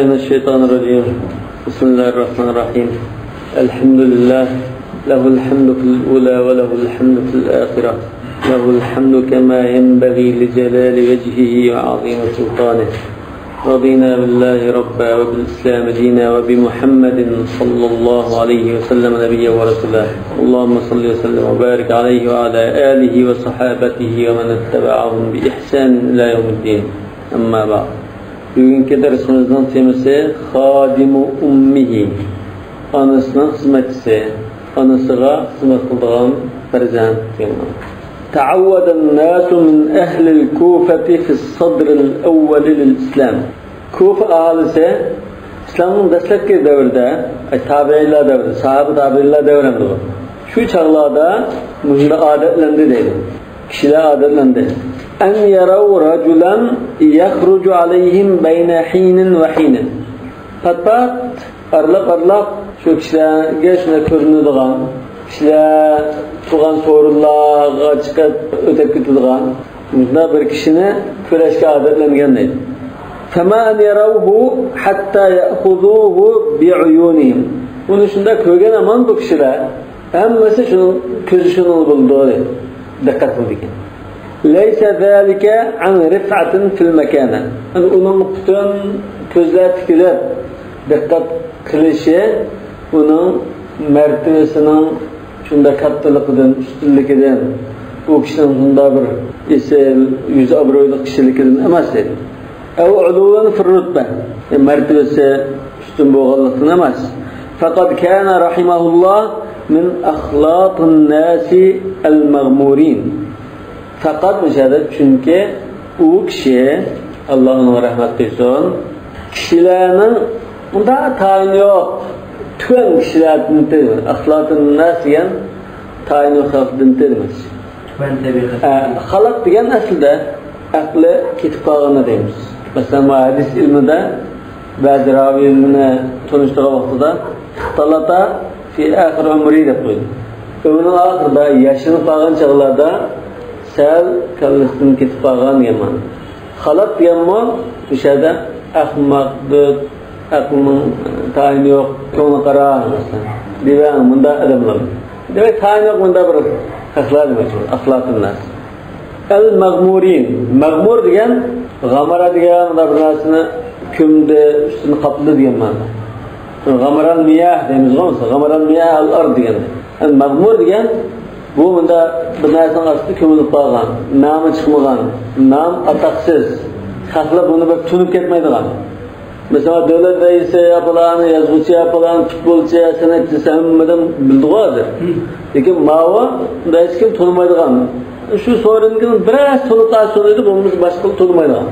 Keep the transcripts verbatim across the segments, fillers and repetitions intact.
من الشيطان الرجيم. بسم الله الرحمن الرحيم. الحمد لله، له الحمد في الأولى وله الحمد في الآخرة، له الحمد كما ينبغي لجلال وجهه وعظيم سلطانه. رضينا بالله ربا وبالإسلام دينا وبمحمد صلى الله عليه وسلم نبيا ورسولا. اللهم صل وسلم وبارك عليه وعلى آله وصحابته ومن اتبعهم بإحسان إلى يوم الدين. أما بعد. بۈگۈنكى دەرسىمىزنىڭ تېمىسى خادم أمه، ئانىسىنىڭ خىزمەتچىسى، ئانىسىغا خىزمەت قىلىدىغان پەرزەنت دېگەن مەنىدە. تعود الناس من أهل الكوفة في الصدر الأول للإسلام. كوفا ئاھالىسى ئىسلامنىڭ دەسلەپكى دەۋرىدە، ئەي، تابىئىنلار دەۋرىدە، ساھابە تابىئىنلار دەۋرى ئەمدى بۇ. شۇ چاغلاردا مۇشۇنداق ئادەتلەندى دەيدۇ. كىشىلەر ئادەتلەندى. أن يروا رجلا يخرج عليهم بين حين وحين. پات-پات، ئارىلاپ-ئارىلاپ شۇ كىشىلەرگە شۇنداق كۆرۈنىدىغان، كىشىلەر تۇرغان سورۇنلارغا چىقىپ ئۆتۈپ كېتىدىغان مۇنداق بىر كىشىنى كۆرۈشكە ئادەتلەنگەن دەيدۇ. فما أن يروه حتى يأخذوه بعيونهم. ئۇنى شۇنداق كۆرگەن ھامان بۇ كىشىلەر ھەممىسى شۇنىڭ كۆزى شۇنىڭغا بولىدۇ دەيدۇ. دىققەت قىلىدىكەن. ليس ذلك عن رفعة في المكانة. يەنى ئۇنىڭ پۈتۈن كۆزلەر تىكىلىپ دىققەت قىلىشى ئۇنىڭ مەرتىۋىسىنىڭ شۇنداق كاتتىلىقىدىن، ئۈستۈنلۈكىدىن، ئۇ كىشىنىڭ شۇنداق بىر ئېسىل، يۈز ئابرۇيلۇق كىشىلىكىدىن ئەمەس دەيدۇ. أو علوا في الرتبة، مەرتىۋىسى ئۈستۈن بولغانلىقتىن ئەمەس. فقد كان رحمه الله من أخلاط الناس المغمورين. فقط مۇشۇ يەردە، چۈنكى ئۇ كىشى، ئاللا ئۇنىڭغا رەھمەت قىلسۇن، كىشىلەرنىڭ ئۇنداق تايىنى يوق، تۆۋەن كىشىلەردىن، أخلاط الناس دېگەن تايىنى يوق خەلقتىن دېمەكچى. تۆۋەن تەبىقە. ئە، خالات دېگەن ئەسلىدە ئەقلى كېتىپ قالغاننى دەيمىز. مەسىلەن، بۇ ھەدىس ئىلمىدا بەزى راۋىيلىرىنى تونۇشتۇرغان ۋاقتىدا اختلط في آخر عمره دەپ قويدى. ئۆمرىنىڭ ئاخىرىدا، ياشىنىپ قالغان چاغلاردا سەل كاللىسىدىن كېتىپ قالغان دېگەن مەنىدە. خالات دېگەنمۇ مۇشۇ يەردە ئەخمەق، بۆت، ئەقلىنىڭ تايىنى يوق، كۆڭلى قارا، مەسىلەن، دېۋەڭ، مۇنداق ئادەملەر. دېمەك، تايىنى يوق مۇنداق بىر خەقلەر دېمەكچى، أخلاط الناس. المغمورين. مەغمۇر دېگەن غامارا دېگەن مۇنداق بىر نەرسىنى كۆمدى، ئۈستىنى قاپلىدى دېگەن مەنىدە. غمر المياه دەيمىزغۇ، مەسىلەن، غمر المياه الأرض دېگەن. يەنى مەغمۇر دېگەن بۇ مۇنداق بىر نەرسىنىڭ ئاستىدا كۆمۈلۈپ قالغان، نامى چىقمىغان، نام ئاتاقسىز، خەقلەر بۇنى بىر تونۇپ كەتمەيدىغان. مەسىلەن، دۆلەت رەئىسى يا پالان، يازغۇچى يا پالان، پۇتبولچى يا سەنئەتچى، ھەممە ئادەم بىلىدىغۇ ھازىر. لېكىن ماۋۇ ھېچكىم تونۇمايدىغان. شۇ سورۇندىن بىرەر تونۇپ قالسا تونۇيدۇ، بولمىسا باشقىلار تونۇمايدىغان.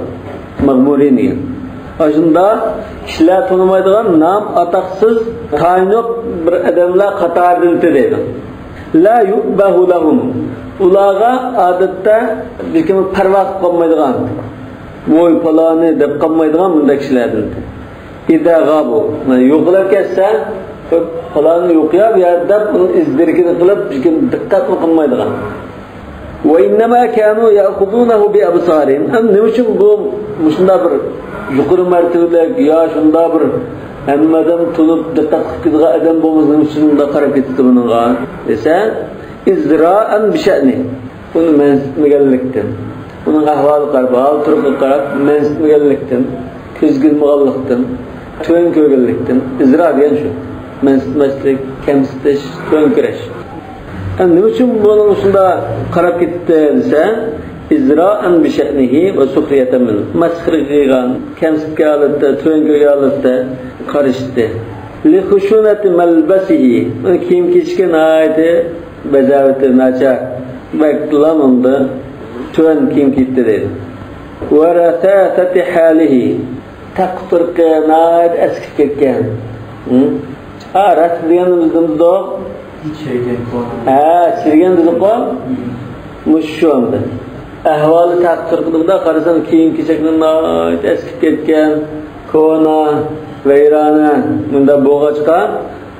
مەغمۇرىن دېگەن. ئاشۇنداق كىشىلەر تونۇمايدىغان نام ئاتاقسىز، تايىنى يوق بىر ئادەملەر قاتارىدىن دەيدۇ. لا يؤبه لهم. ئۇلارغا ئادەتتە بىر كىم پەرۋا قىلىپ قالمايدىغان، ۋوي پالانى دەپ قالمايدىغان مۇنداق كىشىلەردىن. إذا غابوا، يوقىلاپ كەتسە، پالانى يوقىيا بۇ يەردە دەپ ئۇنىڭ ئىز دېرىكىنى قىلىپ، بىر كىم دىققەتمۇ قىلمايدىغان. وإنما كانوا يأخذونه بأبصارهم. ئەمدى نېمە ئۈچۈن بۇ مۇشۇنداق بىر يۇقىرى مەرتىۋىلىك يا شۇنداق بىر ھەممە ئادەم تونۇپ دىققەت قىلىپ كېتىدىغان ئادەم بولمىسا، نېمە ئۈچۈن مۇنداق قاراپ كېتىدۇ بۇنىڭغا دېسە، إزراء بشأنه. ئۇنى مەنسىتمىگەنلىكتىن، ئۇنىڭ ئەھۋالىغا قاراپ، ھال-تۇرقىغا قاراپ مەنسىتمىگەنلىكتىن، كۆزگە ئىلمىغانلىقتىن، تۆۋەن كۆرگەنلىكتىن. ئىزرا دېگەن شۇ. مەنسىتمەسلىك، كەمسىتىش، تۆۋەن كۆرۈش. ئەمدى نېمە ئۈچۈن بۇنىڭ شۇنداق قاراپ كېتىپتۇ دېسە، إزراء بشأنه وسخرية منه. مەسخىرە قىلغان، كەمسىتكەن ھالەتتە، تۆۋەن كۆرگەن ھالەتتە قارىشىپتۇ. لخشونة ملبسه. ئۇنىڭ كىيىم-كېچىكى ناھايىتى بەزەۋىتى ناچار، بەكلا مۇنداق تۆۋەن كىيىم كىيىپتۇ دەيدۇ. ورثاثة حاله، تەقى-تۇرقى ناھايىتى ئەسكىپ كەتكەن. ھە؟ ھا، رەسىدە دېگەننى بىز دېمىزدۇق؟ چىرىگەن، كونا. ھە، چىرىگەن دېدۇققۇ؟ مۇشۇ شۇ ئەمدى. ئەھۋالى تەقى-تۇرقى دېدۇق-دە، قارىسام كىيىم-كېچەكلىرى ناھايىتى ئەسكىپ كەتكەن، كونا، ۋەيرانە، مۇنداق بولغاچقا،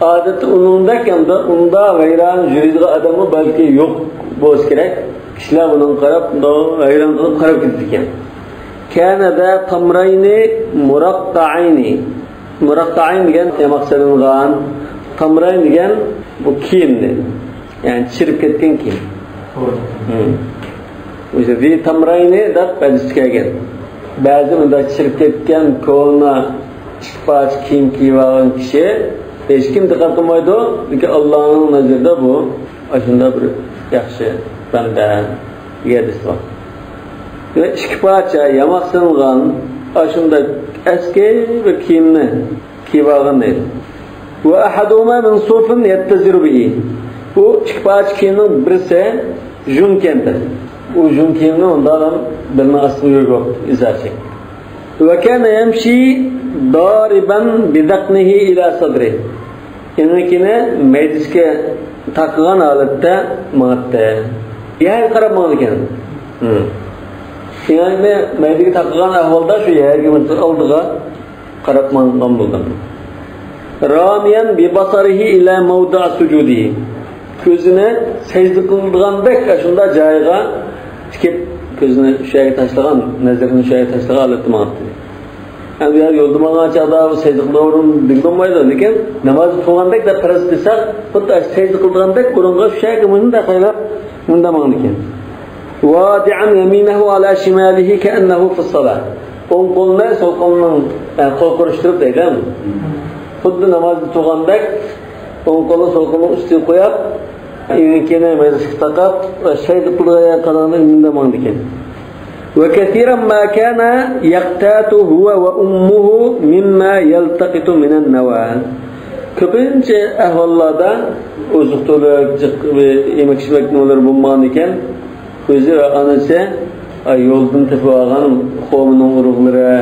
ئادەتتە ئۇنىڭدەك ئەمدى ئۇنداق ۋەيران يۈرىدىغان ئادەممۇ بەلكى يوق بولسا كېرەك. كىشىلەر ئۇنىڭغا قاراپ، مۇنداق ۋەيران قىلىپ قاراپ كېتىدىكەن. كان ذا طمرين مرقعين. مۇرەققەئەين دېگەن ياماق سېلىنغان، تامرەين دېگەن بۇ كىيىمنى، يەنى چىرىپ كەتكەن كىيىم. ھىم. ئۆزى ذى تمرين دەپ ھەدىستە كەلگەن. بەزى مۇنداق چىرىپ كەتكەن كونا ئىككى پارچە كىيىم كىيىۋالغان كىشى ھېچكىم دىققەت قىلمايدۇ، لېكىن ئاللانىڭ نەزىرىدە بۇ ئاشۇنداق بىر ياخشى بەندە دېگەن ھەدىس بار. دېمەك، ئىككى پارچە ياماق سېلىنغان ئاشۇنداق ئەسكى بىر كىيىمنى كىيىۋالغان دەيدۇ. وأحدهما من صوف يتزر به. بۇ ئىككى پارچە كىيىمنىڭ بىرسى يۇڭ كىيىمدىن. ئۇ يۇڭ كىيىمنى ئۇنداق ئادەم بېلىنىڭ ئاستىغا يۆگەپ ئىزار چەكتى. وكان يمشي ضاربا بذقنه إلى صدره. ئېڭىكىنى مەيدىسىگە تاقىغان ھالەتتە ماڭاتتى. يەرگە قاراپ ماڭىدىكەن. ھىم. ئېڭىكنى مەيدىگە تاقىغان ئەھۋالدا شۇ يەرگە ئالدىغا قاراپ ماڭغان بولدۇم. راميا ببصره إلى موضع سجوده. كۆزىنى سەجدە قىلىدىغاندەك ئاشۇنداق جايىغا تىكىپ، كۆزىنى شۇ يەرگە تاشلىغان، نەزىرىنى شۇ يەرگە تاشلىغان ھالەتتە ماڭاتتى. ئەمدى يا يولدا ماڭغان چاغدا ئۇ سەجدە قىلىدىغان ئورۇن بىلگىلى بولمايدۇ، لېكىن نامازدا تۇرغاندەك دەپ پەرەز قىلساق، خۇددى سەجدە قىلىدىغاندەك ئورۇنغا شۇ يەرگە مۇنداق قايلاپ، مۇنداق ماڭىدىكەن. واضعا يمينه على شماله كأنه في الصلاة. ئوڭ قولىنى سول قولىنىڭ، يەنى قول قورۇشتۇرۇپ دەيدۇ. خۇددى نامازدا تۇرغاندەك ئوڭ قولىنى سول قولىنىڭ ئۈستىگە قويۇپ، ئېڭىكىنى مەيدىسىگە تاقاپ، سەجدە قىلىدىغان يەرگە قارىغاندەك مۇنداق ماڭىدىكەن. وكثيرا ما كان يقتات هو وأمه مما يلتقط من النوى. كۆپىنچە ئەھۋاللاردا ئوزۇق-تۈلۈك، جىق-، يېمەك-ئىچمەك نېمىلىرى بولمىغان ئىكەن، ئۆزى ۋە ئانىسى، ئا، يولدىن تېپىۋالغان خورمىنىڭ ئۇرۇقلىرى،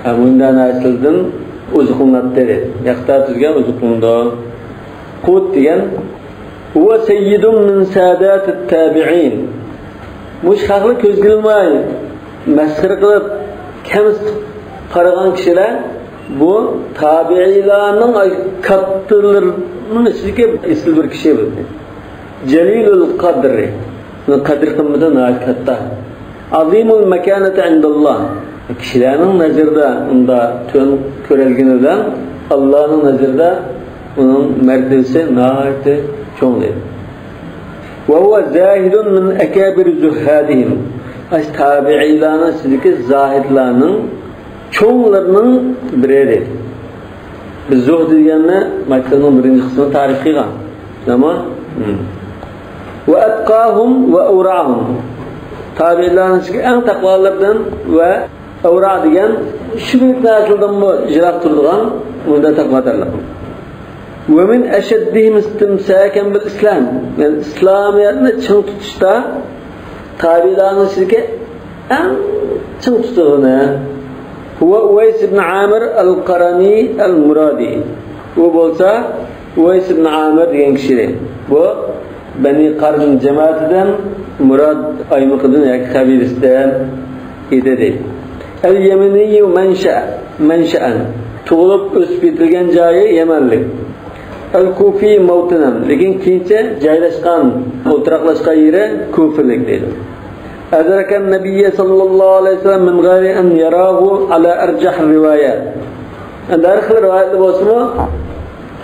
ئا، مۇنداق نەرسىلەردىن ئوزۇقلىناتتى. يەقتات دېگەن ئوزۇقلىنىدۇ. قۇت دېگەن، هو سيد من سادات التابعين. مۇشۇ خەقنى كۆزگە ئىلماي، مەسخىرە قىلىپ، كەمسىتىپ قارىغان كىشىلەر بۇ تابىئىيلارنىڭ، ئاي، كاتتىلىرىنىڭ ئىچىدىكى ئېسىل بىر كىشى بولدى. جليل القدر، ئۇنىڭ قەدىر قىممىتى ناھايىتى كاتتا. عظيم المكانة عند الله، كىشىلەرنىڭ نەزىرىدە ئۇنداق تۆۋەن كۆرەلىگىنى بىلەن، ئاللانىڭ نەزىرىدە ئۇنىڭ مەرتىۋىسى ناھايىتى چوڭ دەيدۇ. وهو زاهد من أكابر زهادهم، ئاشۇ تابىئىيلارنىڭ ئىچىدىكى زاھىدلارنىڭ چوڭلىرىنىڭ بىرى دەيدۇ. بىز زۇھد دېگەننى مەكتەپنىڭ بىرىنچى قىسمىدا تەرىپ قىلغان. شۇنداقمۇ؟ ھىم. وأتقاهم وأورعهم. تابىئىلارنىڭ ئىچىدىكى ئەڭ تەقۋالىرىدىن ۋە ئەۋرا دېگەن شۈبھىلىك نەرسىلەردىنمۇ يىراق تۇرىدىغان مۇنداق تەقۋادارلار. ومن أشدهم استمساكا بالإسلام. يەنى ئىسلامىيەتنى چىڭ تۇتۇشتا تابىئىلارنىڭ ئىچىدىكى ئەڭ چىڭ تۇتىدىغىنى. هو أويس بن عامر القرني المرادي. ئۇ بولسا ئۇۋەيس ئىبن ئامىر دېگەن كىشى. بۇ بەنى قارن جەمەتىدىن، مۇراد ئايمىقىدىن ياكى قەبىلىسىدىن ئىدى دەيدۇ. اليمني منشأ، منشأ. تۇغۇلۇپ ئۆسۈپ يېتىلگەن جايى يەمەنلىك. الكوفي موطنا، لېكىن كېيىنچە جايلاشقان، ئولتۇراقلاشقان يېرى كوفىلىك دەيدۇ. أدرك النبي صلى الله عليه وسلم من غير أن يراه على أرجح الروايات. ئەمدى ھەر خىل رىۋايەتلەر بولسىمۇ،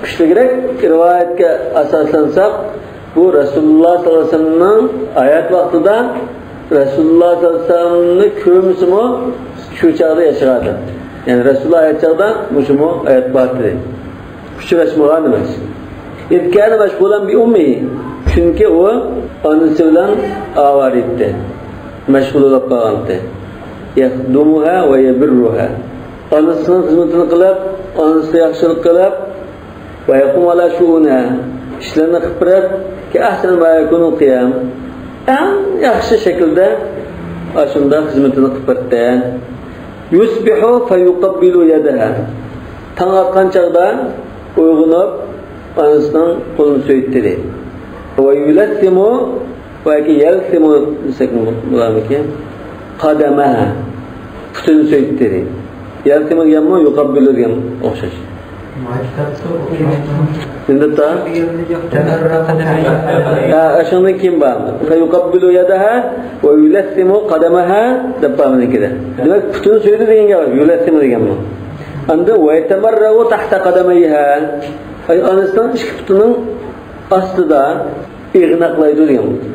كۈچلۈكرەك رىۋايەتكە ئاساسلانساق، بۇ رەسۇلۇللاھ سەللەللاھۇ ئەلەيھى ۋەسەللەمنىڭ ھايات ۋاقتىدا رەسۇلۇللاھ سەللەللاھۇ ئەلەيھى ۋەسەللەمنى كۆرمىسىمۇ، شۇ چاغدا ياشىغان ئادەم. يەنى رەسۇلۇللاھ ھايات چاغدا مۇشۇمۇ ھايات بار ئىدى. ئۇچراشمىغان ئەمەس. إذ كان مشغولا بأمه. چۈنكى ئۇ ئانىسى بىلەن ئاۋارە ئىدى. مەشغۇل بولۇپ قالغان ئىدى. يخدمها ويبرها. ئانىسىنىڭ خىزمىتىنى قىلىپ، ئانىسىغا ياخشىلىق قىلىپ، ويقوم على شؤونها، ئىشلىرىنى قىلىپ بېرىپ، كأحسن ما يكون القيام، ئەڭ ياخشى شەكىلدە ئاشۇنداق خىزمىتىنى قىلىپ بېرەتتى. يصبح فيقبل يدها، تاڭ ئاتقان چاغدا ئويغىنىپ، ئانىسىنىڭ قولىنى سۆيەتتى. ويلثم، بەلكى يەلسىمۇ دېسەك بولارمىكىن؟ قدمها، پۇتىنى سۆيەتتى. يەلسىمۇ دېگەنمۇ يۇقاببىلۇ دېگەن ئوخشاش. نېمە دەپتۇ؟ ھە، ئاشۇندىن كېيىن بار. فيقبل يدها ويلثم قدمها دەپ بار مېنىڭكىدە. دېمەك، پۇتىنى سۆيدى دېگەن گەپ، يۇلەسسىمۇ دېگەنمۇ. ئاندىن «ويتمرغ تحت قدميها»، ئاي، ئانىسىنىڭ ئىككى پۇتىنىڭ ئاستىدا ئېغىناقلايدۇ دېگەن بولدى.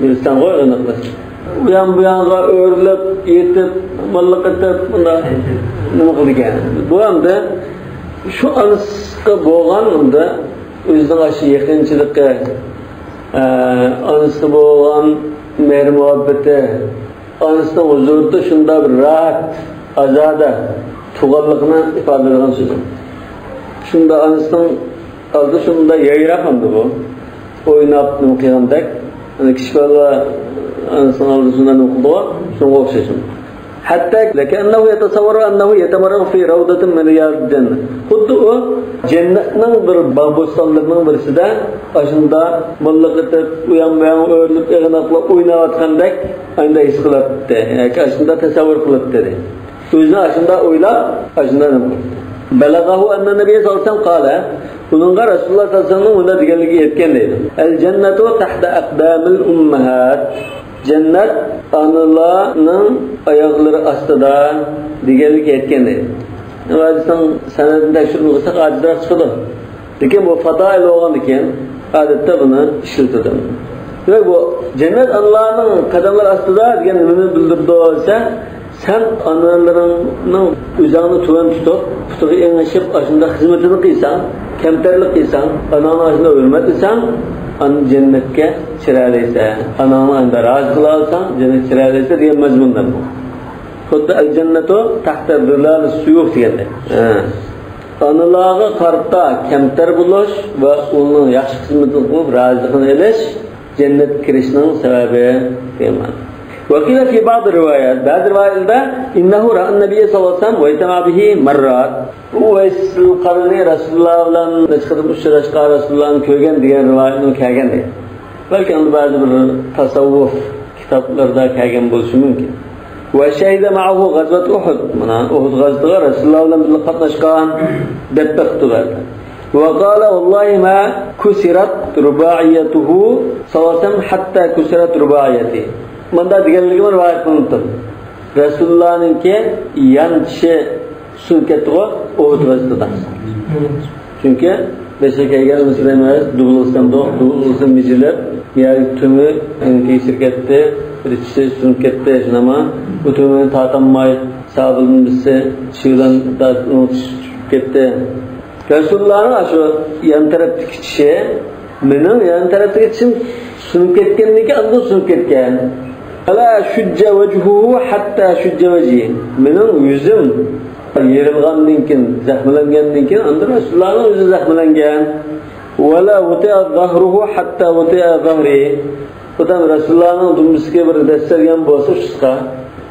بىلىسەنغۇ ئېغىناقلاش. ئۇيان بۇيانغا ئۆرۈلۈپ، يېتىپ، ماللىق ئېتىپ، بۇنداق نېمە قىلىدىكەن. بۇ ئەمدى شۇ ئانىسىغا بولغان ئەمدى ئۆزىنىڭ ئاشۇ يېقىنچىلىقى، ئە، ئانىسىغا بولغان مېھىر-مۇھەببىتى، ئانىسىنىڭ ھۇزۇرىدا شۇنداق بىر راھەت، ئازادە تۇرغانلىقىنى ئىپادىلەيدىغان سۆز. شۇنداق ئانىسىنىڭ ئالدىدا شۇنداق يايراق ئەمدى بۇ. ئويناپ نېمە قىلغاندەك. ئەنە كىچىك بالىلار ئانىسىنىڭ ئالدىدا شۇنداق نېمە قىلىدىغۇ، شۇنىڭغا ئوخشاش. ھەتتا لەكەننەھۇ يەتەسەۋۋەرۇ ئەننەھۇ يەتەمەررەغۇ فى رەۋدەتىن مىن رىيادىل جەننە. خۇددى ئۇ جەننەتنىڭ بىر باغ-بوستانلىرىنىڭ بىرسىدە ئاشۇنداق مىللىقىتىپ، ئۇيان-بۇيانغا ئۆرۈلۈپ، ئېغىناقلاپ ئويناۋاتقاندەك ئانداق ھېس قىلاتتى ياكى ئاشۇنداق تەسەۋۋۇر قىلاتتى. ئۆزىنى ئاشۇنداق ئويلاپ، ئاشۇنداق نېمە قىلاتتى. بەلەغەھۇ ئەننە نەبىيە سەللەللاھۇ ئەلەيھى ۋەسەللەم قالە، ئۇنىڭغا رەسۇلۇللا سەللەللاھۇ ئەلەيھى ۋەسەللەمنىڭ مۇنداق دېگەنلىكى يەتكەن دەيدۇ. ئەل جەننەتۇ تەھتە ئەقدامىل ئۇممەھات. جەننەت ئانىلارنىڭ ئاياغلىرى ئاستىدا دېگەنلىك يەتكەن دەيدۇ. ھەدىسنىڭ سەنەدىنى تەكشۈرۈپ قىلساق ئاجىزراق چىقىدۇ. لېكىن بۇ فازائىل بولغاندىكىن ئادەتتە بۇنى ئىشلىتىدۇ. دېمەك، بۇ جەننەت ئانىلارنىڭ قەدەملىرى ئاستىدا دېگەن نېمىنى بىلدۈرىدۇ دېسە، سەن ئانىلىرىڭنىڭ ئۆزۈڭنى تۆۋەن تۇتۇپ، پۇتىغا ئېڭىشىپ، ئاشۇنداق خىزمىتىنى قىلساڭ، كەمتەرلىك قىلساڭ، ئاناڭنى ئاشۇنداق ھۆرمەتلىسەڭ، ئاندىن جەننەتكە كىرەلەيسەن. ئاناڭنى ئاندا رازى قىلالىساڭ، جەننەتكە كىرەلەيسەن دېگەن مەزمۇندا بۇ. خۇددى ئەل جەننەتۇ تەھتە زىلالىس سۇيۇف دېگەندەك. ھە. ئانىلارغا قارىتا كەمتەر بولۇش ۋە ئۇنىڭ ياخشى خىزمىتىنى قىلىپ رازىلىقىنى ئېلىش جەننەتكە كىرىشنىڭ سەۋەبى دېگەن مەنىدە. وقيل في بعض الروايات، بەزى رىۋايەتلەردە، إنه رأى النبي صلى الله عليه وسلم واجتمع به مرات. ئۇ ۋەيسىل قارنى رەسۇلۇللا بىلەن نەچچە قېتىم ئۇچراشقان، رەسۇلۇللانى كۆرگەن دېگەن رىۋايەتمۇ كەلگەن دەيدۇ. بەلكى ئۇندا بەزى بىر تەسەۋۋۇپ كىتابلىرىدا كەلگەن بولۇشى مۇمكىن. وشهد معه غزوة أحد. مانا ئۇھۇد غەزۋىتىگە رەسۇلۇللا بىلەن بىللە قاتناشقان دەپ بېقىپتۇ بەزىلەر. وقال والله ما كسرت رباعيته صلى الله عليه وسلم حتى كسرت رباعيتي. مۇنداق دېگەنلىكىمۇ رىۋايەت قىلىنىپتۇ. رەسۇلۇللانىڭكى يان چىشى سۇنۇپ كەتتىغۇ، ئۇھۇد غەزۋىتىدە. چۈنكى بېشىغا كەلگەن مەسىلە دۇبۇل ئىسلامدۇ، دۇبۇل ئىسلام مىجىلىپ، يەرگە تۈمى تېگىشىپ كەتتى، بىر چىشى سۇنۇپ كەتتى، شۇنداقمۇ؟ بۇ تۈمىنى تارتالماي، ساھابىدىن بىرسى چىشى بىلەن تارتىپ چۈشۈپ كەتتى. رەسۇلۇللانىڭ شۇ يان تەرەپتىكى چىشى مېنىڭ يان تەرەپتىكى چىشىم سۇنۇپ كەتكەندىن كېيىن ئاندىن سۇنۇپ كەتكەن. فلا شج وجهه حتى شج وجهي. مېنىڭ يۈزۈم يېرىلغاندىن كېيىن، زەخىملەنگەندىن كېيىن ئاندىن رەسۇلۇللانىڭ يۈزى زەخىملەنگەن. ولا وطئ ظهره حتى وطئ ظهري. خۇدام رەسۇلۇللانىڭ دۈمبىسىگە بىر دەس سەلگەن بولسا ئۈستىگە،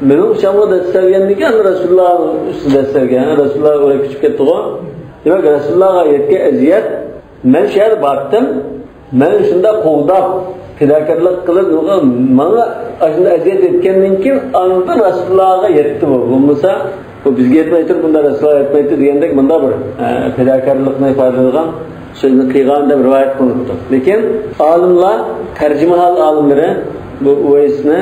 مېنىڭ ئۇچامغا دەس سەلگەندىن كېيىن ئاندىن رەسۇلۇللانىڭ ئۈستىگە دەس سەلگەن. رەسۇلۇللا ئۆرە كۆچۈپ كەتتىغۇ. دېمەك، رەسۇلۇللاغا يەتكەن ئەزىيەت، مەن شۇ يەردە بارتتىم، مەن شۇنداق قوغداپ، پىداكارلىق قىلىپ، ماڭا ئاشۇنداق ئەزىيەت يەتكەندىن كېيىن ئاندىن رەسۇلۇللاغا يەتتى بۇ. بولمىسا، بۇ بىزگە يەتمەي تۇرۇپ، بۇنداق رەسۇلۇللاغا يەتمەيتتى دېگەندەك مۇنداق بىر، ئە، پىداكارلىقنى ئىپادىلەيدىغان سۆزنى قىلغان دەپ رىۋايەت قىلىنىپتۇ. لېكىن ئالىملار، تەرجىمىھال ئالىملىرى بۇ ئۇۋەيسنى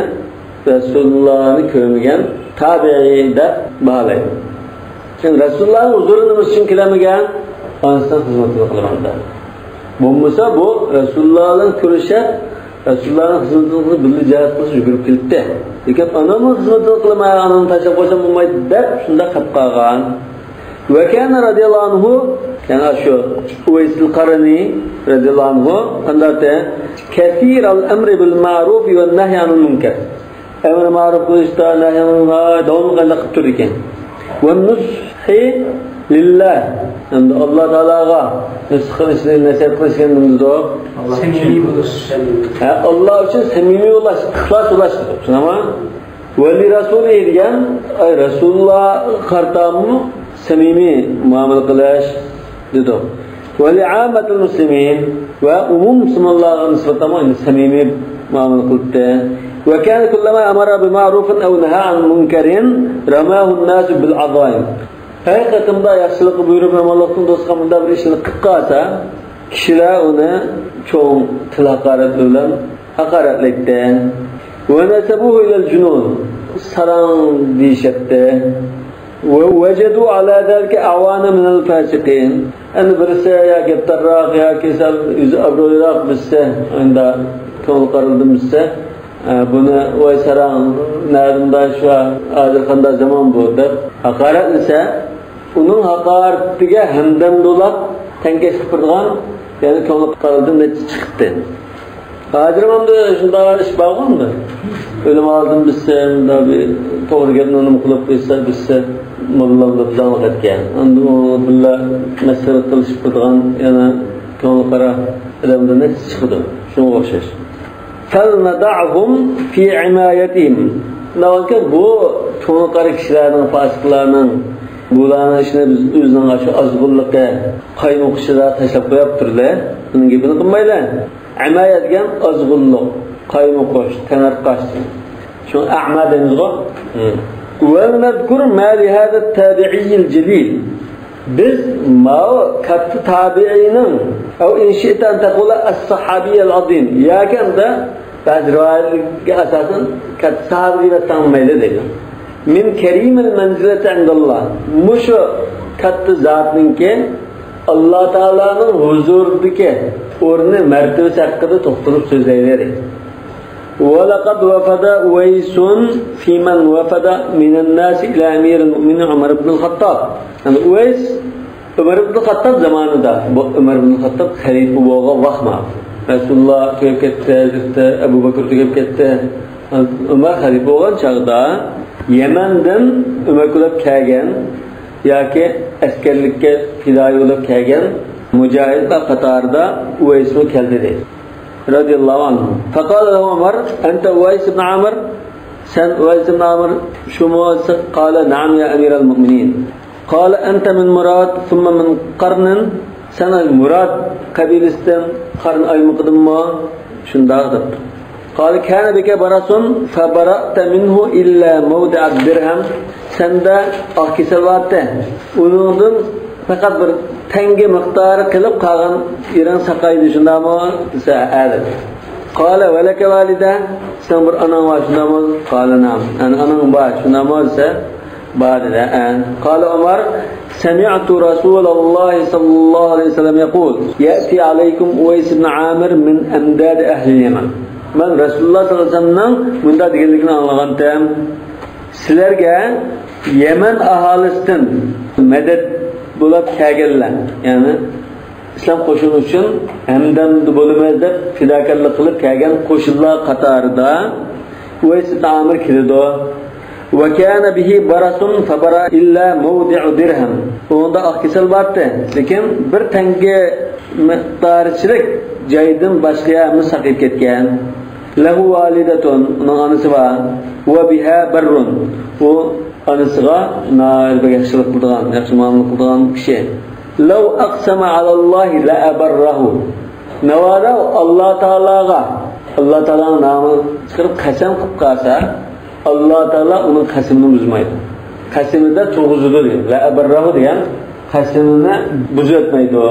رەسۇلۇللانى كۆرمىگەن تابىئىي دەپ باھالايدۇ. چۈنكى رەسۇلۇللانىڭ ھۇزۇرىدا نېمە ئۈچۈن كېلەلمىگەن؟ ئانىسىنىڭ خىزمىتىنى قىلغاندا. بولمىسا بۇ رەسۇلۇللا بىلەن كۆرۈشۈپ، رەسۇلۇللانىڭ خىزمىتىنى قىلىپ، بىللە جىھاد قىلسا يۈگۈرۈپ كېلىپتۇ. لېكىن ئانامنىڭ خىزمىتىنى قىلماي، ئانامنى تاشلاپ قويسام بولمايدۇ دەپ شۇنداق قېلىپ قالغان. وكان رضي الله عنه، يەنى شۇ ئۇۋەيسىل قارنى رەزىياللاھۇ ئەنھۇ قانداقتى؟ كثير الأمر بالمعروف والنهي عن المنكر. ئەمرى مەرۇپ قىلىشتا، نەھيى ئەنھۇ داۋاملىق قانداق قىلىپ تۇرىدىكەن. والنصح لله، ھەمدە ئاللا تائالاغا نۇسخ قىلىشنى، نەسىھەت قىلىشنى نېمە دېدۇ؟ سەمىمىي بولۇش. ھە، ئاللا ئۈچۈن سەمىمىي بولۇش، ئىخلاس بولۇش دېدۇق. شۇنداقمۇ؟ ولرسوله دېگەن، ئەي، رەسۇلۇللاغا قارىتامۇ سەمىمىي مۇئامىلە قىلىش دېدۇق. ولعامة المسلمين، ۋە ئومۇم مۇسۇلمانلارغا نىسبەتەن ئەمدى سەمىمىي مۇئامىلە قىلدى. وكان كلما أمر بمعروف أو نهى عن منكر رماه الناس بالعظائم. ھەر قېتىمدا ياخشىلىققا بۇيرۇپ، يامانلىقتىن توسقان مۇنداق بىر ئىشنى قىلىپ قالسا، كىشىلەر ئۇنى چوڭ تىل ھاقارەتلىرى بىلەن ھاقارەتلەيتتى. ونسبوه إلى الجنون، ساراڭ دېيىشەتتى. ووجدوا على ذلك أعوانا من الفاسقين. ئەمدى بىرسى يا گەپدارراق ياكى سەل يۈزى ئابرۇيراق بىلسە، ئەمدى كۆڭلى قارىلدىن بىلسە، ئە، بۇنى ۋاي ساراڭ، نەدىن شۇ، ھازىر قانداق زامان بۇ دەپ ھاقارەتلىسە، ئۇنىڭ ھاقارىتىگە ھەمدەم بولاپ تەڭكەشلىك قىلىدىغان، يەنى كۆڭلى قارىلدىن نەچچە چىقتى. ھازىر ئەمدى شۇنداق ئىش بارغۇ ئەمدى. ئۆلۈم ئالدىن بىلسە، مۇنداق بىر توغرا گەپنى نېمە قىلىپ قويسا بىلسە، موللامدا بىزاڭلىق ئەتكەن. ئەمدى ئۇ بىللە مەسخىرە قىلىشىپ تۇرىدىغان يەنە كۆڭلى قارا ئادەمدىن نەچچە چىقىدۇ. شۇنىڭغا ئوخشاش. فلندعهم في عمايتهم. ناۋاكى بۇ كۆڭلى قارا كىشىلەرنىڭ، پاسىقلارنىڭ، بۇلارنىڭ ئىشىنى بىز ئۆزىنىڭ شۇ ئازغۇنلۇقى، قايمۇق ئىچىدا تاشلاپ قويۇپ تۇرلى. بۇنىڭ گېپىنى قىلمايلى. ئەمايە دېگەن ئازغۇنلۇق، قايمۇقۇش، تەڭرىقاش. شۇ ئەما دەيمىزغۇ. ولنذكر ما لهذا التابعي الجليل. بىز ماۋۇ كاتتا تابىئىنىڭ، أو إن شئت أن تقول الصحابي العظيم، ياكى ئەمدى بەزى رىۋايەتلەرگە ئاساسەن كاتتا ساھابە دەپ ئاتىساڭ مەيلى دەيدۇ. من كريم المنزلة عند الله. مۇشۇ كاتتا زاتنىڭكى ئاللا تائالانىڭ ھۇزۇرىدىكى ئورنى، مەرتىۋىسى ھەققىدە توختىلىپ سۆزلەيلى. ولقد وفد أويس في من وفد من الناس إلى أمير المؤمنين عمر بن الخطاب. يەنى ئۇۋەيس ئۆمەر ئىبن خەتتاب زامانىدا، بۇ ئۆمەر ئىبن خەتتاب خەلىپە بولغان ۋاقما. رەسۇلۇللا تۈگەپ كەتتى، ھەزرىتى ئەبۇ بەكرى تۈگەپ كەتتى. ئۆمەر خەلىپە بولغان چاغدا يەمەندىن ئۆمەك بولۇپ كەلگەن ياكى ئەسكەرلىككە پىدائىي بولۇپ كەلگەن مۇجاھىدلار قاتارىدا ئۇۋەيسمۇ كەلدى دەيدۇ. رەزىياللاھۇ ئەنھۇ. فقال له عمر: أنت أويس بن عامر؟ سەن ئۇۋەيس ئىبن ئامىر شۇمۇ؟ قال: نعم يا أمير المؤمنين. قال: أنت من مراد ثم من قرن؟ سەن مۇراد قەبىلىسىدىن، قەرن ئايمىقىدىنمۇ؟ شۇنداق دەپتۇ. قال: كان بك برص فبرأت منه إلا موضع الدرهم. سەندە ئاق كېسەل بارتى. ئۇنىڭدىن پەقەت بىر تەڭگە مىقدارى قېلىپ قالغان يېرىڭ ساقايدى، شۇنداقمۇ؟ دېسە، ھە دېدى. قال: ولك والدة؟ سېنىڭ بىر ئاناڭ بار، شۇنداقمۇ؟ قال: نعم. يەنى ئاناڭ بار، شۇنداقمۇ؟ دېسە، بار دېدى. ھە. قال عمر: سمعت رسول الله صلى الله عليه وسلم يقول: يأتي عليكم أويس بن عامر من أمداد أهل اليمن. مەن رەسۇلۇللا ساللاللاھۇ ئەلەيھى ۋەسەللەمنىڭ مۇنداق دېگەنلىكىنى ئاڭلىغانتىم. سىلەرگە يەمەن ئاھالىسىدىن مەدەت بولاپ كەلگەنلەر، يەنى ئىسلام قوشۇنى ئۈچۈن ھەمدەمدە بولىمىز دەپ پىداكارلىق قىلىپ كەلگەن قوشۇنلار قاتارىدا ئۇۋەيس ئىبن ئامىر كېلىدۇ. وكان به برص فبرأ إلا موضع درهم. ئۇنىڭدا ئاق كېسەل بارتى، لېكىن بىر تەڭگە مىقدارچىلىك جايدىن باشقا ھەممە ساقىيىپ كەتكەن. له والدة، ئۇنىڭ ئانىسى بار. وبها بر، ئۇ ئانىسىغا ناھايىتى بەك ياخشىلىق قىلىدىغان، ياخشى مۇئامىلە قىلىدىغان كىشى. لو أقسم على الله لأبره. ناۋادا ئاللا تائالاغا، ئاللا تائالانىڭ نامىنى چىقىرىپ قەسەم قىلىپ قالسا، ئاللا تائالا ئۇنىڭ قەسىمىنى بۇزمايدۇ. قەسىمىدە تۇرغۇزىدۇ دېگەن. لەئەبەررەھۇ دېگەن قەسىمىنى بۇزۇۋەتمەيدۇ.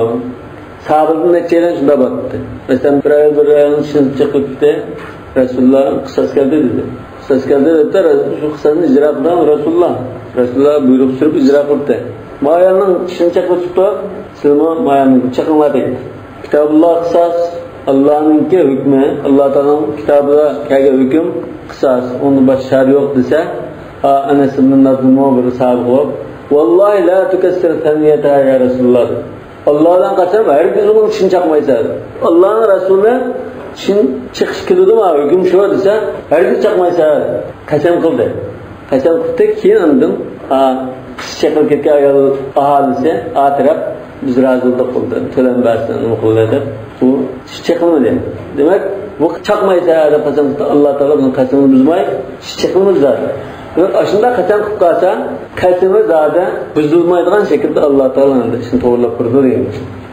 ساھابىدىن نەچچەيلەن شۇنداق بولۇپتۇ. مەسىلەن، بىر ئايال بىر ئايالنىڭ چىشىنى چېقىۋېتىپتۇ. رەسۇلۇللا قىساس كەلدى دېدى. قىساس كەلدى دەپتۇ، شۇ قىساسنى ئىجرا قىلىدىغان رەسۇلۇللا. رەسۇلۇللا بۇيرۇق سۈرۈپ ئىجرا قىلدى. ما ئايالنىڭ چىشىنى چېقىۋېتىپتۇ، سىلىمۇ ما ئايالنى چېقىڭلار دەيدۇ. كىتابۇللا قىساس، ئاللانىڭكى ھۆكمى، ئاللا تائالانىڭ كىتابىدا كەلگەن ھۆكۈم قىساس، ئۇنىڭدىن باشقا چارە يوق دېسە، ئا، ئەنەس ئىبن نەزىرمۇ بىر ساھابە بولۇپ، ۋاللاھى لا تۇكەسسىر سەنىيەتەھا يا رەسۇلۇللا دېدى. ئاللا بىلەن قەسەم، ھەرگىز ئۇنىڭ چىشىنى چاقمايسەن. ئاللانىڭ رەسۇلى چىشىنى چېقىش كېلىدۇما، ھۆكۈم شۇ دېسە، ھەرگىز چاقمايسەن. قەسەم قىلدى. قەسەم قىلدى، كېيىن ئاندىن، ئا، چىشى چېقىلىپ كەتكەن ئايال ئاھالىسى، ئا تەرەپ، بىز رازى بولدۇق، بولدى، تۆلەم بەرسۇن، نېمە قىلدى دەپ، ئۇ چىشى چېقىلمىدى. دېمەك، بۇ چاقمايسەن دەپ قەسەم قىلدى، ئاللا تائالا بۇنىڭ قەسىمىنى بۇزماي، چىشى چېقىلمىدى زادى. دېمەك، ئاشۇنداق قەسەم قىلىپ قالسا، قەسىمى زادى بۇزۇلمايدىغان شەكىلدە ئاللا تائالا ئەمدى ئىشنى توغرىلاپ بېرىدۇ دېگەن.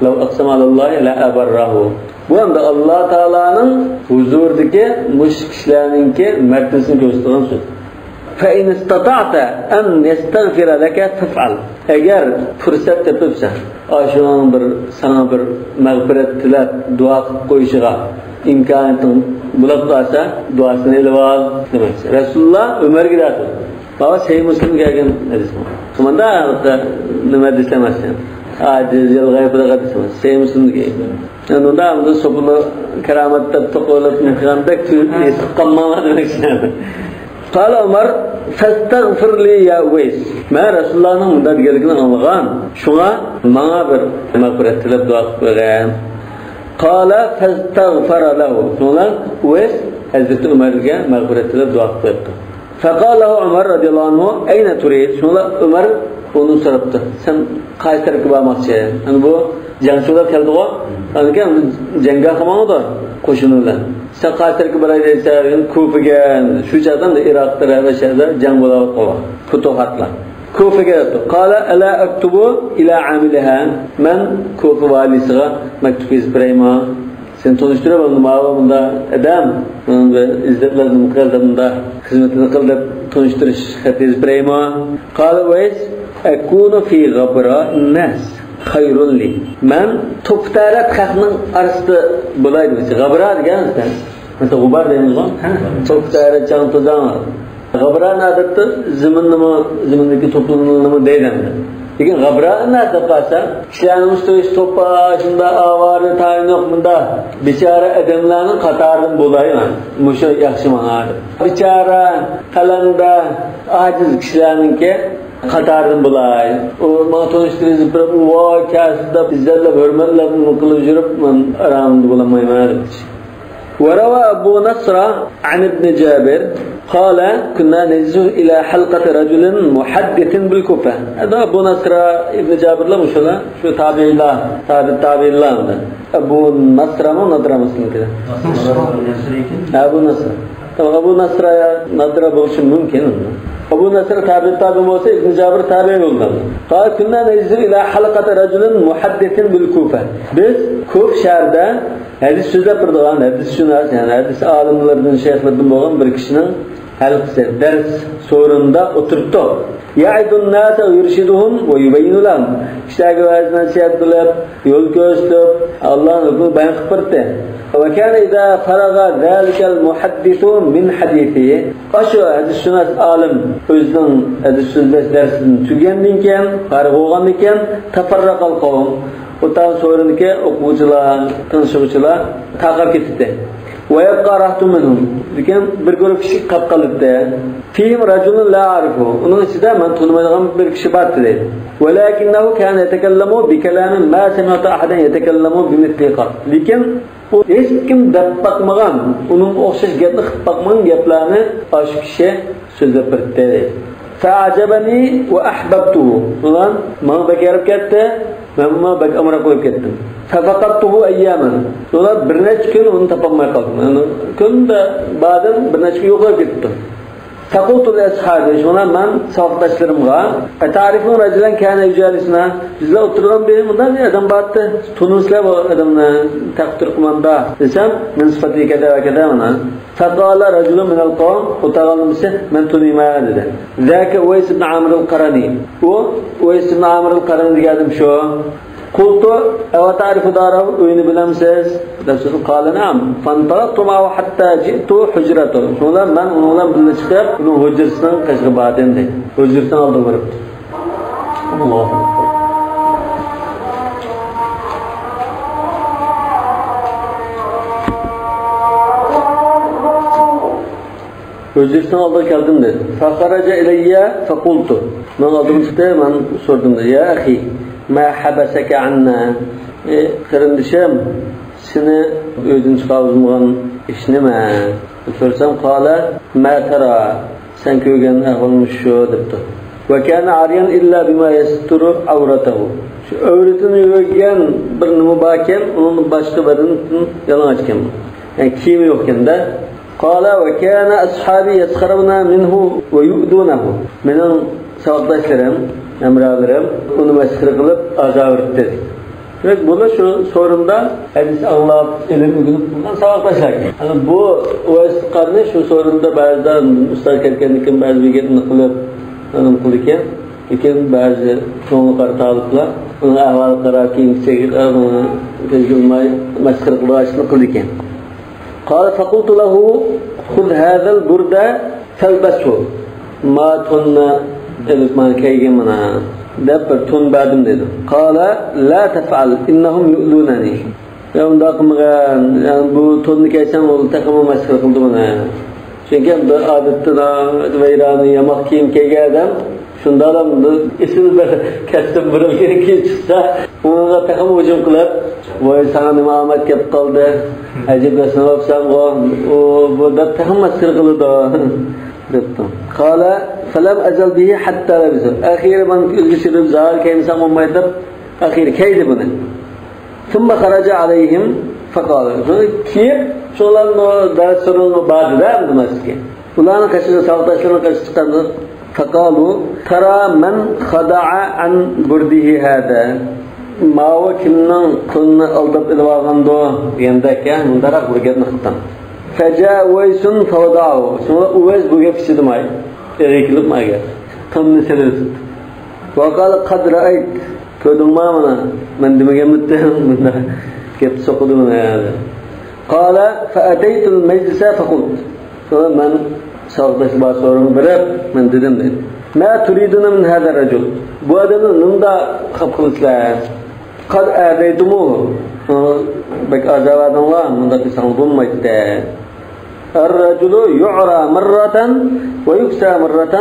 لو أقسم على الله لأبره. بۇ ئەمدى ئاللا تائالانىڭ ھۇزۇرىدىكى مۇشۇ كىشىلەرنىڭكى مەرتىۋىسىنى كۆرسىتىدىغان سۆز. فإن استطعت أن يستغفر لك فافعل. ئەگەر پۇرسەت تېپىپسەن، ئاشۇنىڭ بىر، ساڭا بىر مەغپىرەت تىلەپ، دۇئا قىلىپ قويۇشىغا ئىمكانىيىتىڭ بولۇپ قالسا، دۇئاسىنى ئېلىۋال دېمەكچى. رەسۇلۇللا ئۆمەرگە دەپ. بۇ سەھىھ مۇسلىمدا كەلگەن ھەدىس بۇ. مۇنداق نېمە دېسەم، ئاجىز، يالغايپىدىغا دېسەم، سېمىسىندىكى. ئۇندا ئاندىن سوپىنى كارامەت دەپ توقۇلۇپ قىلغاندەك تۇيۇپ ھېسىپ قالماڭلار دېمەكچى. قال عمر: فاستغفر لي يا أويس. مەن رەسۇلۇللانىڭ مۇنداق دېگەنلىكىنى ئاڭلىغان. شۇڭا ماڭا بىر مەغپىرەت تىلەپ دۇئا قىلىپ قويغىن. قال فاستغفر له. شۇڭا ئۇۋەيس ھەزرىتى ئۆمەرگە مەغپىرەت تىلەپ دۇئا قىلىپ قويۇپتۇ. فقال له عمر رضي الله عنه: أين تريد؟ شۇڭا ئۆمەر ئۇنى سوراپتۇ: سەن قايسى تەرەپكە بارماقچى؟ يەنى بۇ جەڭچىلەر كەلدىغۇ، ئاندىن كېيىن جەڭگاھقا ماڭىدۇ قوشۇنى بىلەن. سەن قايسى تەرەپكە باراي دېسە، كۇفىگە، شۇ چاغدا ئىراق تەرەپ، شەھەردە جەڭ بولاۋاتقان، پۇتۇھاتلار. كۇفىگە دەپتۇ. قال: ألا أكتب إلى عاملها؟ مەن كۇفا ۋالىسىغا مەكتۇپ يېزىپ بېرەيمۇ؟ سېنى تونۇشتۇرۇپ، ئەمدى ماۋۇ مۇنداق ئادەم، بۇنىڭ بىر ئىززەتلەرنى قىل دەپ، مۇنداق خىزمىتىنى قىل دەپ تونۇشتۇرۇش خەت يېزىپ بېرەيمۇ؟ قال أويس: أكون في غبراء الناس خير لي. مەن توپا تەرەت خەقنىڭ ئارىسىدا بولاي دېمەكچى. غەبرا دېگەن، مەسىلەن، غۇبار دەيمىزغۇ؟ توپا تەرەت، چاڭ توزان. غەبرانى ئادەتتە زېمىننىمۇ، زېمىندىكى توپلۇمنىمۇ دەيدۇ. لېكىن غەبرانى دەپ قالسا، كىشىلەرنىڭ ئۈستىگە توپا، شۇنداق ئاۋارە، تايىنلىق، مۇنداق بىچارە ئادەملەرنىڭ قاتارىدىن بولايمەن. مۇشۇ ياخشى ماڭا دەپ. بىچارە، قەلەندەر، ئاجىز كىشىلەرنىڭكى قاتارىدىن بولاي. ئۇ ماڭا تونۇشتۇرۇپ بېرىپ، ۋاي، كەلسۇن دەپ، ئىززەتلەپ، ھۆرمەتلەپ، نېمە قىلىپ يۈرۈپ، مەن ئارامىمدا بولالمايمەن دېدى. وروى أبو نصرة عن ابن جابر قال: كنا نجلس إلى حلقة رجل محدث بالكوفة. ئەدە ئەبۇ نەسرە ئىبن جابىرلار مۇشۇلار، شۇ تابىئىنلار، تابىئ تابىئىنلار. ئەبۇ نەسرەمۇ، نەدرەمۇ سىزنىڭكى؟ ئەبۇ نەسرە. تامام، ئەبۇ نەسرە يا نەدرە بولۇشى مۇمكىن. ئەبۇ نەسرە تابىئ تابىئىن بولسا، ئىبن جابىر تابىئىن بولىدۇ. قال: كنا نجلس إلى حلقة رجل محدث بالكوفة. بىز كۇفا شەھىرىدە ھەدىس سۆزلەپ بېرىدىغان، ھەدىسشۇناس، يەنى ھەدىس ئالىملىرىدىن، شەيخلىرىدىن بولغان بىر كىشىنىڭ ھەلقىسى، دەرس سورۇنىدا ئولتۇرۇپتۇ. يعظ الناس ويرشدهم ويبين لهم. كىشىلەرگە ۋەز نەسىھەت قىلىپ، يول كۆرسىتىپ، ئاللانىڭ ھۆكمىنى بايان قىلىپ بېرىتتى. وكان إذا فرغ ذلك المحدث من حديثه. ئاشۇ ھەدىسشۇناس ئالىم ئۆزىنىڭ ھەدىس سۆزلەش دەرسىدىن تۈگىگەندىن كېيىن، پارىغ بولغاندىن كېيىن، تفرق القوم. ئۇ تاغ سورۇندىكى ئوقۇغۇچىلار، تىڭشىغۇچىلار تارقاپ كېتەتتى. ويبقى رهط منهم. لېكىن بىر گۇرۇپ كىشى قاپ قالاتتى. فيهم رجل لا أعرفه. ئۇنىڭ ئىچىدە مەن تونۇمايدىغان بىر كىشى بار ئىدى. ولكنه كان يتكلم بكلام ما سمعت أحدا يتكلم بمثله قط. لېكىن ئۇ ھېچكىم دەپ باقمىغان، ئۇنىڭغا ئوخشاش گەپنى قىلىپ باقمىغان گەپلەرنى ئاشۇ كىشى سۆزلەپ بېرىتتى. فأعجبني وأحببته. شۇڭا ماڭا بەك ياراپ كەتتى، مەنمۇ بەك ئامراق بولۇپ كەتتىم. ففقدته أياما. شۇڭا بىر نەچچە كۈن ئۇنى تاپالماي قالدىم. يەنى كۈندە بەزەن بىر نەچچە كۈن يوقاپ كېتىپتۇ. فقلت لأصحابي، شۇڭا مەن ساۋاقداشلىرىمغا، أتعرفون رجلا كان يجالسنا؟ بىزلەر ئولتۇرغان بىر مۇنداق بىر ئادەم بار ئىدى. تونۇيسىلەر بۇ ئادەمنى، تەختى تۈركماندا دېسەم، من صفته كذا وكذا مانا. فقال رجل من القوم، ئولتۇرغانلارنىڭ بىرسى، مەن تونۇيمەن دېدى. ذاك أويس بن عامر القرني. ئۇ ئۇۋەيس ئىبن ئامىر ئەل قەرنى دېگەن ئادەم شۇ. قلت أو تعرف داره، ئۆيىنى بىلەمسىز؟ دەپ سورىدىم. قال نعم. فانطلقت معه حتى جئت حجرته. شۇڭا مەن ئۇنىڭ بىلەن بىللە چىقىپ، ئۇنىڭ ھۇجرىسىنىڭ قېشىغا باردىم دەيدۇ. ھۇجرىسىنىڭ ئالدىغا بېرىپ. ئاللاھۇ ئەكبەر. ھۇجرىسىنىڭ ئالدىغا كەلدىم دەيدۇ. فخرج إلي فقلت. مېنىڭ ئالدىمغا چىقتى، مەن سورىدىم دەيدۇ. يا أخي، ما حبسك عنا؟ ئى قېرىندىشىم، سېنى ئۆيدىن چىقارغۇزمىغان ئىش نېمە؟ دەپ سورىسام، قال ما ترى. سەن كۆرگەن ئەھۋالىڭ شۇ دەپتۇ. وكان عاريا إلا بما يستر عورته. شۇ ئەۋرىتىنى يۆگەن بىر نېمە باركەن، ئۇنىڭ باشقا بەدىنى يالىڭاچ ئىكەن. يەنى كىيىمى يوق ئىكەن-دە. قال وكان أصحابي يسخرون منه ويؤذونه. مېنىڭ ساۋاقداشلىرىم، ھەمراھلىرىم ئۇنى مەسخىرە قىلىپ ئازابىتتى. دېمەك، بۇلار شۇ سورۇندا ھەدىس ئاڭلاپ، ئىلىم ئۆگىنىپ قالغان ساۋاقداشلار ئىكەن. ئەنە بۇ ئۇۋەيس قەرنى شۇ سورۇندا بەزىدە ئۇستاز كەتكەندىن كېيىن بەزى بىر گەپنى قىلىپ، نېمە قىلىدىكەن. لېكىن بەزى كۆڭلى قارا تالىپلار ئۇنىڭ ئەھۋالىغا قاراپ، كېيىنكى چېگى، ئۇنىڭ كۆزگە ئىلماي مەسخىرە قىلىدىغان ئىشنى قىلىدىكەن. قال فقلت له خذ هذا البرد فالبسه. ما توننى ئېلىپ مانا كىيگىن مانا دەپ بىر تون بەردىم دېدى. قال لا تفعل إنهم يؤذونني. يا ئۇنداق قىلمىغىن، يەنى بۇ توننى كىيسەڭ ئۇلار تېخىمۇ مەسخىرە قىلىدۇ مانا. چۈنكى بىر ئادەتتە ۋەيرانە ياماق كىيىم كىيگەن ئادەم شۇنداقلا ئېسىل بىر كەستىن بۇرۇلغان كىيىم چىقسا، ئۇنىڭغا تېخىمۇ ھۇجۇم قىلىپ، ۋاي ساڭا نېمە ئامەت كەپ قالدى، ئەجەبلەشنى ئاپسەنغۇ، ئۇ بۇ دەپ تېخىمۇ مەسخىرە قىلىدۇ دەپتۇ. قال فلم أزل به حتى لبسه. ئەخىرى مەن ئۆزگە چىقىپ زاھىر كىيمىسەم بولمايدۇ دەپ ئەخىرى كىيدى بۇنى. ثم خرج عليهم فقال. شۇنى كىيىپ، شۇلارنى دەرس سورۇنغا باردى-دە، ئەمدى مەسچىتكە. ئۇلارنىڭ قېشىغا، ساۋاقداشلىرىنىڭ قېشىغا چىققاندا، فقالوا ترى من خدع عن برده هذا. ماۋۇ كىمنىڭ تونىنى ئالداپ ئېلىۋالغاندۇ دېگەندەك، يا، مۇنداقراق بىر گەپنى قىلدىم. فجاء أويس فوضعه. شۇڭا ئۇۋەيس بۇ گەپ ئىچىدە ماي. ئېغىر كېلىپ مايغا. توننى سېلىۋېتىپتۇ. وقال قد رأيت. كۆردۈڭما مانا، مەن دېمىگەنمىدىم؟ مۇنداق گەپ سوقىدۇ مانا يەنە. قال فأتيت المجلس فقلت. شۇڭا مەن ساۋاقداشلار بار سورۇنغا بېرىپ، مەن دېدىم دەيدۇ. ما تريدون من هذا الرجل؟ بۇ ئادەمنى نېمىدا خاپا قىلىسىلەر؟ قد آذيتموه. ئۇنى بەك ئازابادىڭلار، مۇنداق قىلساڭلار بولمايتتى. الرجل يعرى مرة ويكسى مرة.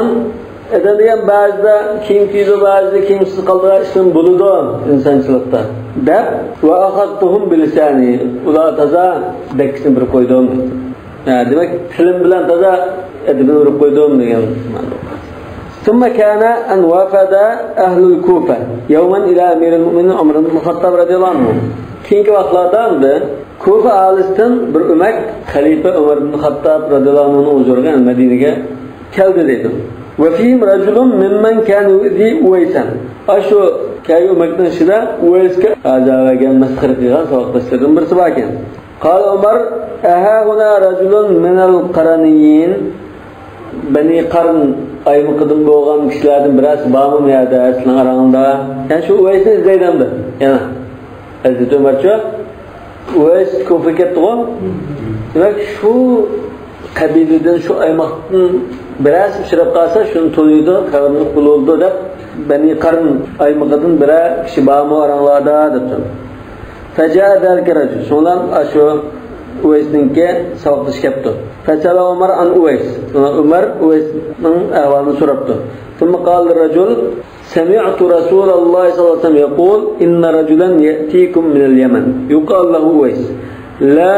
ئادەم دېگەن بەزىدە كىيىم كىيىدۇ، بەزىدە كىيىمسىز قالىدىغان ئىشلار بولىدۇ ئىنسانچىلىقتا دەپ، وأخذتهم بلساني، ئۇلارغا تازا دەككىسىنى بېرىپ قويدۇم. ھە، دېمەك، تىلىم بىلەن تازا ئەدىبىنى بېرىپ قويدۇم دېگەن مەنىدە. ثم كان أن وفد أهل الكوفة يوما إلى أمير المؤمنين عمر بن الخطاب رضي الله عنه. كېيىنكى ۋاقىتلاردا ئەمدى كۇفا ئاھالىسىدىن بىر ئۆمەك خەلىپە ئۆمەر ئىبن خاتتاب رەزىياللاھۇ ئەنھۇنىڭ ھۇزۇرىغا، يەنى مەدىنىگە كەلدى دەيدۇ. وفيهم رجل ممن كان يؤذي أويسا. ئاشۇ كەلگەن ئۆمەكنىڭ ئىچىدە ئۇۋەيسكە ئازار بەرگەن، مەسخىرە قىلغان ساۋاقداشلىرىدىن بىرسى باركەن. قال عمر: أهاهنا رجل من القرنيين؟ بەنى قارن ئايمىقىدىن بولغان كىشىلەردىن بىرەرسى بارمۇ بۇ يەردە سىلەرنىڭ ئاراڭلاردا؟ يەنى شۇ ئۇۋەيسنى ئىزدەيدۇ ئەمدى يەنە. ھەزرىتى ئۆمەرچۇ، ئۇۋەيس كۇفىغا كەتتىغۇ. دېمەك، شۇ قەبىلىدىن، شۇ ئايماقتىن بىرەرسى ئۇچراپ قالسا، شۇنى تونۇيدۇ، خەۋىرىنى قىلىۋالىدۇ دەپ، بەنى قارن ئايمىقىدىن بىرەر كىشى بارمۇ ئاراڭلاردا دەپتۇ. فجاء ذلك الرجل. شۇڭلار ئاشۇ ئۇۋەيسنىڭكى ساۋاقدىشى كەپتۇ. فسأل عمر عن أويس. شۇڭلار ئۆمەر ئۇۋەيسنىڭ ئەھۋالىنى سوراپتۇ. ثم قال الرجل: سمعت رسول الله صلى الله عليه وسلم يقول: إن رجلا يأتيكم من اليمن يقال له أويس لا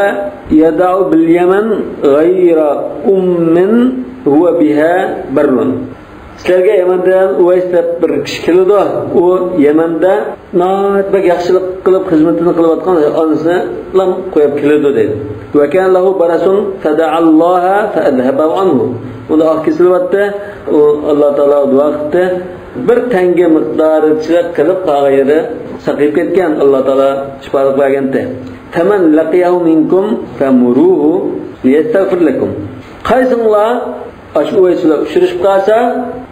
يدع باليمن غير أم هو بها بر. سىلەرگە يەمەندىن ئۇۋەيس دەپ بىر كىشى كېلىدۇ. ئۇ يەمەندە ناھايىتى بەك ياخشىلىق قىلىپ، خىزمىتىنى قىلىۋاتقان ئانىسىنىلا قويۇپ كېلىدۇ دەيدۇ. وكان له برس فدعا الله فأذهبه عنه. ئۇندا ئاق كېسىلى بارتتى. ئۇ ئاللا تائالاغا دۇئا قىپتۇ. بىر تەڭگە مىقدارىچىلىك قىلىپ قالغان يېرى ساقىيىپ كەتكەن. ئاللا تائالا شىپالىق بەرگەنتى. فمن لقيه منكم فمروه ليستغفر لكم. قايسىڭلار ئاشۇ ئۇۋەيس بىلەن ئۇچرىشىپ قالسا،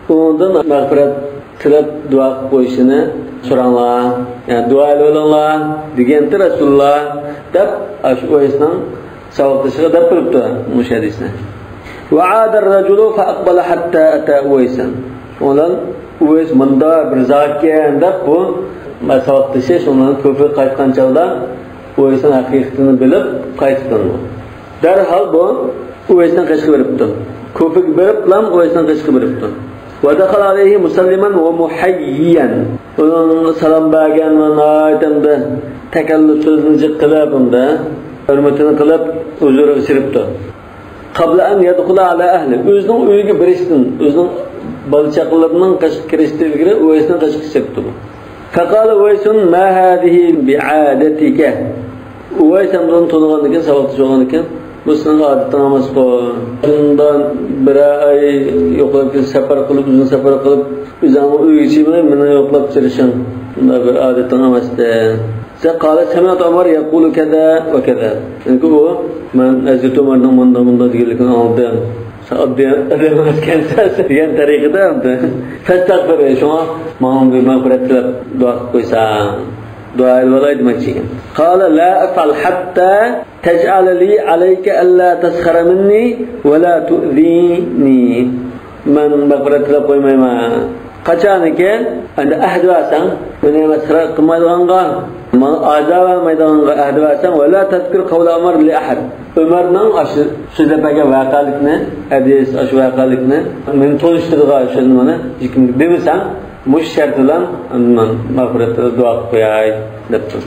ئۇنىڭدىن مەغپىرەت تىلەپ دۇئا قىلىپ قويۇشىنى سوراڭلار، يەنى دۇئا ئېلىۋېلىڭلار دېگەنتى رەسۇلۇللا دەپ، ئاشۇ ئۇۋەيسنىڭ ساۋاقدىشىغا دەپ بېرىپتۇ مۇشۇ ھەدىسنى. وعاد الرجل فأقبل حتى أتى أويسا. شۇنىڭ بىلەن ئۇۋەيس مۇندا بىر زاتكەن دەپ، بۇ ساۋاقدىشى شۇنىڭ بىلەن كۇفىغا قايتقان چاغدا ئۇۋەيسنىڭ ھەقىقىتىنى بىلىپ قايتىپتۇ. دەرھال بۇ ئۇۋەيسنىڭ قېشىغا بېرىپتۇ. كۇفىغا بېرىپلا ئۇۋەيسنىڭ قېشىغا بېرىپتۇ. ودخل عليه مسلما ومحييا. ئۇنىڭغا سالام بەرگەن ۋە ناھايىتى ئەمدى تەكەللۇپ سۆزنى جىق قىلىپ، ئەمدى ھۆرمىتىنى قىلىپ، ھۇزۇرىغا كىرىپتۇ. قبل أن يدخل على أهله. ئۆزىنىڭ ئۆيىگە بېرىشتىن، ئۆزىنىڭ بالا-چاقىلىرىنىڭ قېشىغا كىرىشتىن ئىلگىرى ئۇۋەيسنىڭ قېشىغا كىرىپتۇ. فقال أويس: ما هذه بعادتك؟ ئۇۋەيس ھەمدە ئۇنى تونۇغاندىكىن، ساۋاقدىشى بولغاندىكىن، بۇ سېنىڭ ئادىتىڭ ئەمەسقۇ. شۇنداق بىرەر ئاي يوقلاپ كېلىپ، سەپەر قىلىپ، ئۇزۇن سەپەر قىلىپ، ئۆزۈڭنىڭ ئۆيىگە چىقماي مېنى يوقلاپ كېلىشىڭ، بۇنداق بىر ئادىتىڭ ئەمەستى. قال: سمعت عمر يقول كذا وكذا. چۈنكى ئۇ، مەن ھەزرىتى ئۆمەرنىڭ مۇنداق، مۇنداق دېگەنلىكىنى ئاڭلىدىم. سەن ئاددىي ئادەم ئەمەسكەنسەن دېگەن تەرىقىدە ئەمدى. فاستغفر، شۇڭا ماڭا بىر مەغپىرەت تىلەپ دۇئا قىلىپ قويساڭ. دۇئا ئېلىۋالاي دېمەكچى ئىكەن. قال: لا أفعل حتى تجعل لي عليك ألا تسخر مني ولا تؤذيني. مەن مەغپىرەت تىلەپ قويمايمەن. قاچانكى ئەمدى ئەھدى بەرسەڭ، مېنى مەسخىرە قىلمايدىغانغا، ماڭا ئازا بەرمەيدىغانغا ئەھدى بەرسەڭ، ولا تذكر قول عمر لأحد. ئۆمەرنىڭ ئاشۇ سۆزلەپ بەرگەن ۋەقەلىكنى، ھەدىس، ئاشۇ ۋەقەلىكنى، مېنى تونۇشتۇرغان شۇنى مېنى ھېچكىمگە دېمىسەڭ، مۇشۇ شەرت بىلەن مەن مەغپىرەت تىلەپ دۇئا قىلىپ قوياي، دەپتۇ.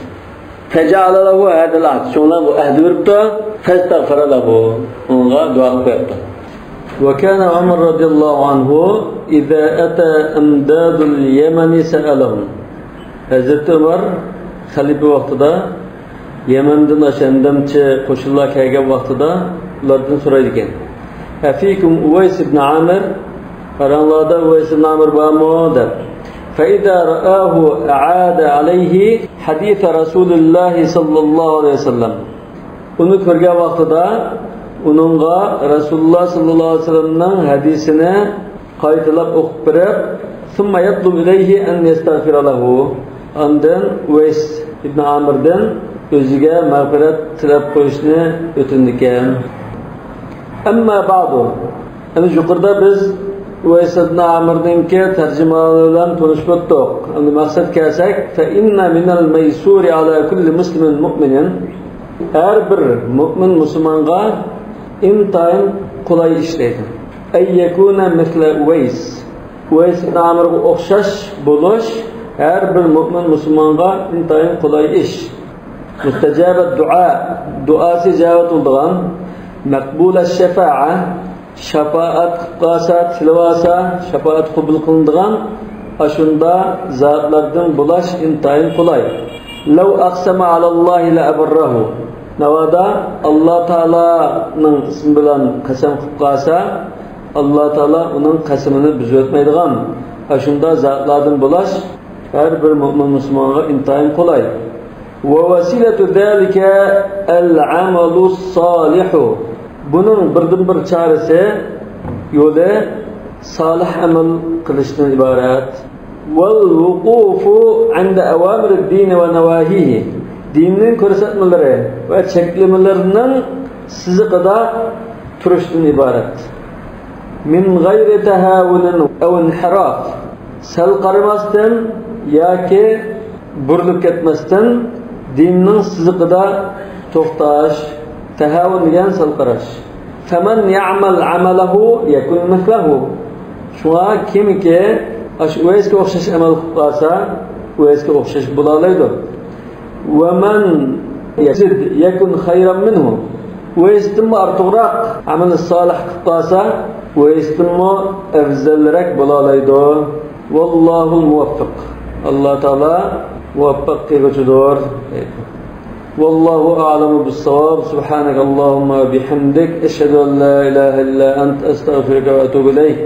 فجعل له هذا العهد. شۇڭا بۇ ئەھدى بېرىپتۇ. فاستغفر له. ئۇنىڭغا دۇئا قىلىپ قويۇپتۇ. وكان عمر رضي الله عنه إذا أتى أمداد اليمن سألهم. ھەزرىتى ئۆمەر خەلىپە ۋاقتىدا يەمەندىن ئاشۇ ئەمدادچى قوشۇنلار كەلگەن ۋاقتىدا ئۇلاردىن سورايدىكەن. أفيكم أويس بن عامر؟ ئاراڭلاردا ئۇۋەيس ئىبن ئامىر بارمۇ؟ دەپ. فإذا رآه أعاد عليه حديث رسول الله صلى الله عليه وسلم. ئۇنى كۆرگەن ۋاقتىدا ئۇنىڭغا رەسۇلۇللاھ ساللاللاھۇ ئەلەيھى ۋەسەللەمنىڭ ھەدىسىنى قايتىلاپ ئوقۇپ بېرىپ، ثم يطلب إليه أن يستغفر له. ئاندىن ئۇۋەيس ئىبن ئامىردىن ئۆزىگە مەغپىرەت تىلەپ قويۇشنى ئۆتۈنىدىكەن. أما بعد. يەنى يۇقىرىدا بىز ئۇۋەيس ئىبن ئامىرنىڭكى تەرجىمىھالى بىلەن تونۇشۇپ ئۆتتۇق. ئەمدى مەقسەتكە كەلسەك، فإن من الميسور على كل مسلم مؤمن. ھەر بىر مۆمىن مۇسۇلمانغا ئىنتايىن قولاي ئىش دەيدۇ. أن يكون مثل أويس. ئۇۋەيس ئىبن ئامىرغا ئوخشاش بولۇش ھەر بىر مۆمىن مۇسۇلمانغا ئىنتايىن قولاي ئىش. مستجاب الدعاء، دۇئاسى ئىجابەت بولىدىغان، مەقبۇل ئەششەپائە، شاپائەت قىلىپ قالسا، تىلىۋالسا، شاپائەت قوبۇل قىلىنىدىغان ئاشۇنداق زاتلاردىن بولاش ئىنتايىن قولاي. لو أقسم على الله لأبره. ناۋادا ئاللا تائالانىڭ ئىسمى بىلەن قەسەم قىلىپ قالسا، ئاللا تائالا ئۇنىڭ قەسىمىنى بۇزۇۋەتمەيدىغان ئاشۇنداق زاتلاردىن بولاش ھەر بىر مۆمىن مۇسۇلمانغا ئىنتايىن قولاي. ووسيلة ذلك العمل الصالح. بۇنىڭ بىردىنبىر چارىسى، يولى سالىھ ئەمەل قىلىشتىن ئىبارەت. والوقوف عند أوامر الدين ونواهيه. دىننىڭ كۆرسەتمىلىرى ۋە چەكلىمىلىرىنىڭ سىزىقىدا تۇرۇشتىن ئىبارەت. من غير تهاون أو انحراف. سەل قارىماستىن ياكى بۇرۇلۇپ كەتمەستىن دىننىڭ سىزىقىدا توختاش، تەھاۋۇن دېگەن سەل قاراش. فمن يعمل عمله يكن مثله. شۇڭا كىمكى ئاشۇ ئۇۋەيسكە ئوخشاش ئەمەل قىلىپ قالسا، ئۇۋەيسكە ئوخشاش بولالايدۇ. ومن يزد يكن خيرا منه. ئۇۋەيستىنمۇ ئارتۇقراق ئەمەل سالىھ قىلىپ قالسا، ئۇۋەيستىنمۇ ئەۋزەلرەك بولالايدۇ. والله الموفق. ئاللا تائالا مۇۋەپپەق قىلغۇچىدۇر. والله أعلم بالصواب. سبحانك اللهم وبحمدك، أشهد أن لا إله إلا أنت، أستغفرك وأتوب إليك.